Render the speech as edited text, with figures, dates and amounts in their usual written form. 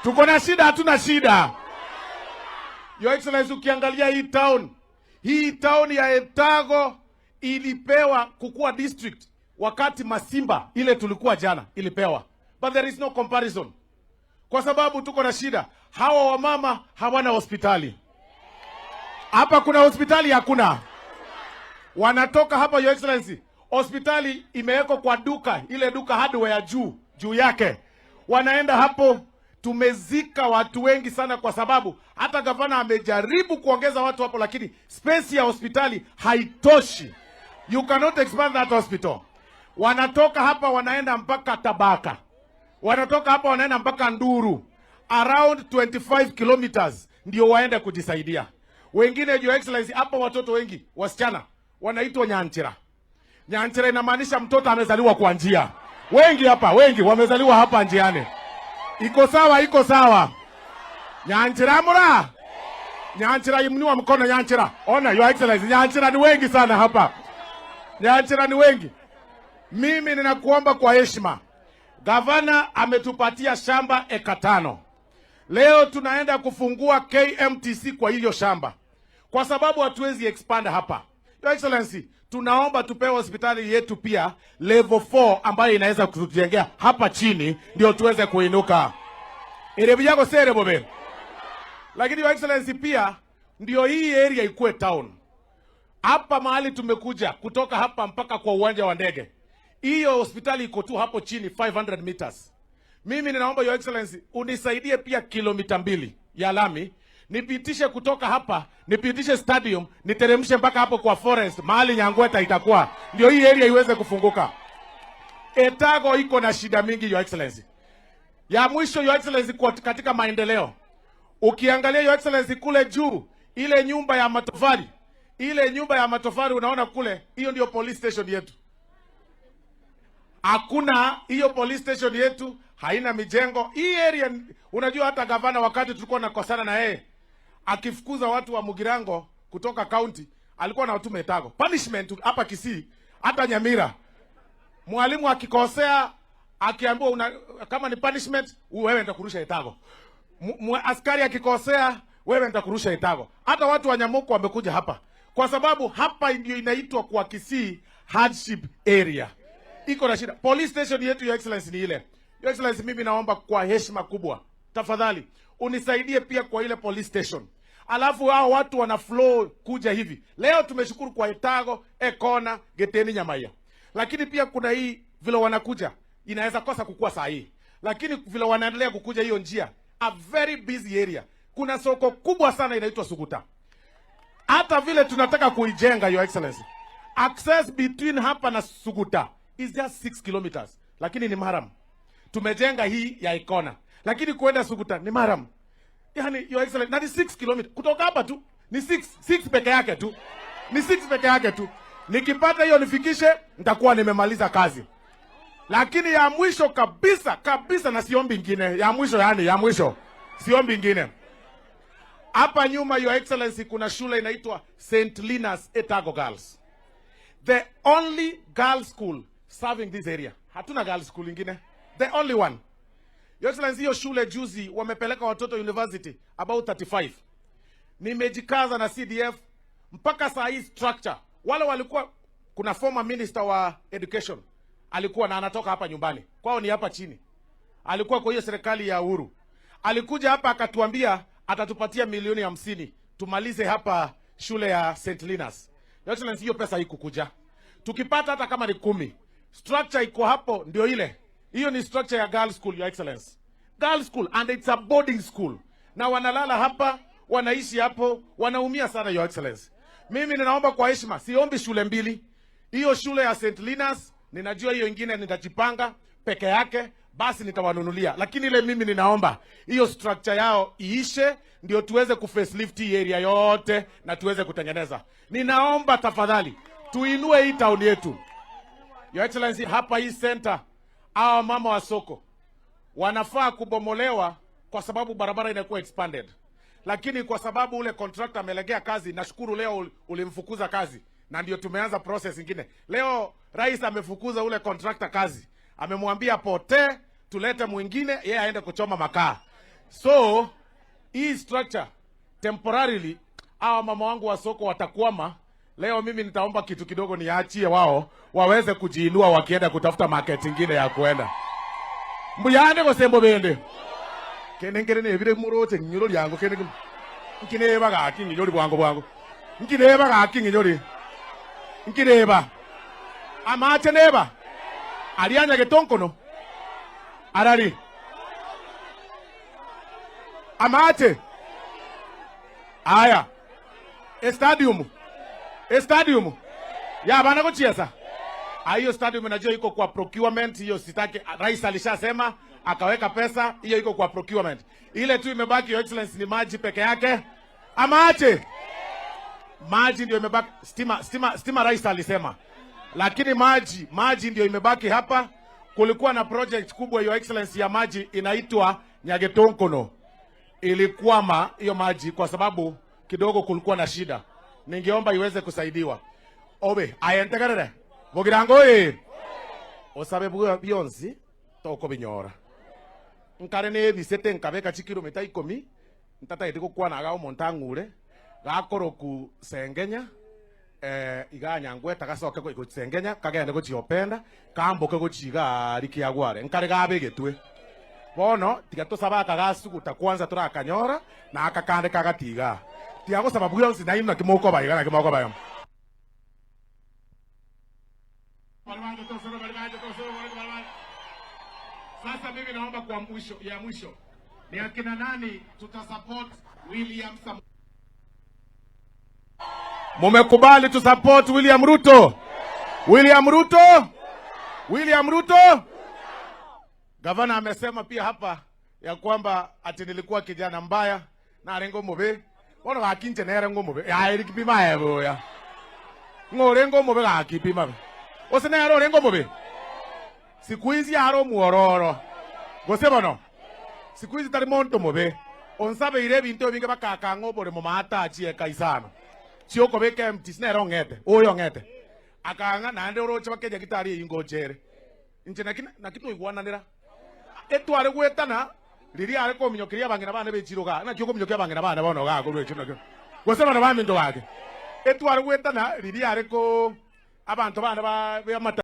Tuko na shida, hatuna shida? Your Excellency, ukiangalia hii town, hii town ya Etago ilipewa kukuwa district wakati Masimba ile tulikuwa jana ilipewa, but there is no comparison kwa sababu tuko na shida. Hawa wamama hawana hospitali hapa. Kuna hospitali? Hakuna. Wanatoka hapa, Your Excellency, hospitali imewekwa kwa duka, ile duka hardware ya juu juu yake, wanaenda hapo. Tumezika watu wengi sana, kwa sababu hata gavana amejaribu kuongeza watu hapo, lakini space ya hospitali haitoshi. You cannot expand that hospital. Wanatoka hapa wanaenda mpaka Tabaka, wanatoka hapa wanaenda mpaka Nduru, around 25 kilometers ndio waende kujisaidia. Wengine, Your Excellency, hapa watoto wengi wasichana wanaitwa nyanchira. Nyanchira inamaanisha mtoto amezaliwa kwa njia. Wengi hapa, wengi wamezaliwa hapa njiani. Iko sawa? Iko sawa? Nyanchira mura Nyanchira, inua mkono Nyanchira. Ona, Your Excellency, Nyanchira ni wengi sana hapa. Nyanchira ni wengi. Mimi ninakuomba kwa heshima, gavana ametupatia shamba eka 5. Leo tunaenda kufungua KMTC kwa hiyo shamba, kwa sababu hatuwezi expand hapa. Your Excellency, tunaomba tupewe hospitali yetu pia level 4 ambayo inaweza kutujengea hapa chini, ndio tuweze kuinuka. Erebu sere bobe. Lakini Your Excellency, pia ndio hii area ikuwe town. Hapa mahali tumekuja kutoka hapa mpaka kwa uwanja wa ndege, hiyo hospitali iko tu hapo chini 500 meters. Mimi ninaomba, Your Excellency, unisaidie pia kilomita 2 ya lami nipitishe kutoka hapa, nipitishe stadium, niteremshe mpaka hapo kwa forest mahali Nyangweta itakuwa, ndio hii area iweze kufunguka. Etago iko na shida mingi, Your Excellency. Ya mwisho, Your Excellency, kwa katika maendeleo, ukiangalia, Your Excellency, kule juu ile nyumba ya matofali, ile nyumba ya matofali unaona kule, hiyo ndio police station yetu. Hakuna hiyo police station yetu haina mijengo. Hii area, unajua hata gavana wakati tulikuwa nakosana na yeye akifukuza watu wa Mugirango kutoka county alikuwa anawatuma Etago. Punishment hapa Kisii, hata Nyamira, mwalimu akikosea akiambiwa una, kama ni punishment, wewe nitakurusha Etago. Askari akikosea, wewe nitakurusha Etago. Hata watu wa Nyamoko wamekuja hapa kwa sababu hapa ndio inaitwa kwa Kisii hardship area, iko na shida. Police station yetu, Your Excellency, ni ile. Your Excellency, mimi naomba kwa heshima kubwa, tafadhali unisaidie pia kwa ile police station. Alafu hao watu wana flow kuja hivi. Leo tumeshukuru kwa Etago, Ekona, Geteni, Nyamaiya, lakini pia kuna hii vile wanakuja inaweza kosa kukua saa hii, lakini vile wanaendelea kukuja hiyo njia, a very busy area. Kuna soko kubwa sana inaitwa Suguta. Hata vile tunataka kuijenga, Your Excellency, access between hapa na Suguta is just 6 kilometers, lakini ni murram. Tumejenga hii ya Ikona, lakini kuenda Suguta ni murram. Yani, Your Excellency, na ni 6 kilometers kutoka hapa tu ni 6 6 peke yake tu, ni 6 peke yake tu. Nikipata hiyo nifikishe, nitakuwa nimemaliza kazi. Lakini ya mwisho kabisa kabisa, na siombi ingine, ya mwisho, yani ya mwisho, siombi ingine. Hapa nyuma, Your Excellency, kuna shule inaitwa St. Linus Etago Girls, the only girls school serving this area. Hatuna girls school ingine, the only one. Your Excellency, hiyo shule juzi wamepeleka watoto university about 35. Nimejikaza na CDF mpaka saa hii structure. Wale walikuwa, kuna former minister wa education alikuwa na anatoka hapa nyumbani kwao ni hapa chini, alikuwa kwa hiyo serikali ya Uhuru, alikuja hapa akatuambia atatupatia milioni 50 tumalize hapa shule ya St. Linus. Your Excellency, hiyo pesa haikukuja. Tukipata hata kama ni 10, structure iko hapo, ndio ile hiyo ni structure ya girls school, Your Excellency, girls school and it's a boarding school, na wanalala hapa, wanaishi hapo, wanaumia sana, Your Excellency. Mimi ninaomba kwa heshima, siombi shule mbili, hiyo shule ya St. Linus ninajua hiyo ingine nitajipanga peke yake, basi nitawanunulia, lakini ile mimi ninaomba hiyo structure yao iishe, ndio tuweze kufacelift hii area yote na tuweze kutengeneza. Ninaomba tafadhali tuinue hii town yetu. Your Excellency, hapa hii center, hawa mama wa soko wanafaa kubomolewa kwa sababu barabara inakuwa expanded, lakini kwa sababu ule contractor amelegea kazi, nashukuru leo ulimfukuza kazi na ndio tumeanza process ingine. Leo rais amefukuza ule contractor kazi, amemwambia potee, tulete mwingine, yeye aende kuchoma makaa. So hii structure temporarily, hawa mama wangu wa soko watakwama. Leo mimi nitaomba kitu kidogo niachie wao waweze kujiinua wakienda kutafuta market ingine ya kuenda. Mbuyande gosembo bende. Kene nkere nebire muroche ng'iro lyango kene nkineba gaki ng'inyori bwango bwango. Nkineba gaki ng'inyori. Nkineba. Amache neba. Arianya getonkono. Arari. Amache. Aya. Stadium. Stadium. Ya bana kucheza. Hiyo stadium najua iko kwa procurement, hiyo sitaki. Rais alishasema akaweka pesa, hiyo iko kwa procurement. Ile tu imebaki, Your Excellency, ni maji peke yake. Amache. Maji ndio imebaki. Stima, stima, stima rais alisema. Lakini maji ndio imebaki hapa. Kulikuwa na project kubwa, Your Excellency, ya maji inaitwa Nyagetonkono. Ilikwama hiyo maji kwa sababu kidogo kulikuwa na shida. Ningeomba iweze kusaidiwa. Obe, ayentegerere. Bogirango e. Osabe bwa bionsi toko binyora. Nkare ne bisete nkabeka chikilomita 10 ntataete gokwana ga omonto ang'ure gakoroku sengenya iga nyangweta gasoke gosengenya kagende gochiopenda kamboke gochiga rikiagware nkare gabegetwe bono tiga tosaba akagasuguta kwanza torakanyora na akakande kagatiga tiga gosaba bwionsi naino naki mokoba iga naki mokoba. Sasa mimi naomba kwa mwisho ya mwisho ni akina nani tutasupport William Samoei? Mumekubali tu support William Ruto? William Ruto? William Ruto? Gavana amesema pia hapa ya kwamba ati nilikuwa kijana mbaya na arengo mube. Bono gakinche nere ngo mube. Ya eri kipima ebo ya. Ng'orengo mube gakipima. Ose nere orengo mube. Siku hizi aro muororo. Gose bono. Siku hizi tari monto mube. Onsabe ire binto binge bakaka ng'obore mu mata achie kaisano. Chioko beke MTs nere ong'ete. Oyo ong'ete. Akang'a naende oroche bakeja gitari eyingo chere. Inche naki naki toigwananera. Etware gwetana riria are kominyokeria abang'ina bane bechiroga naki okominyokia abang'ina bane bono gakorwa ekio nakio. Gose bano baminto bake. Etware gwetana riria are ko abantu bane ba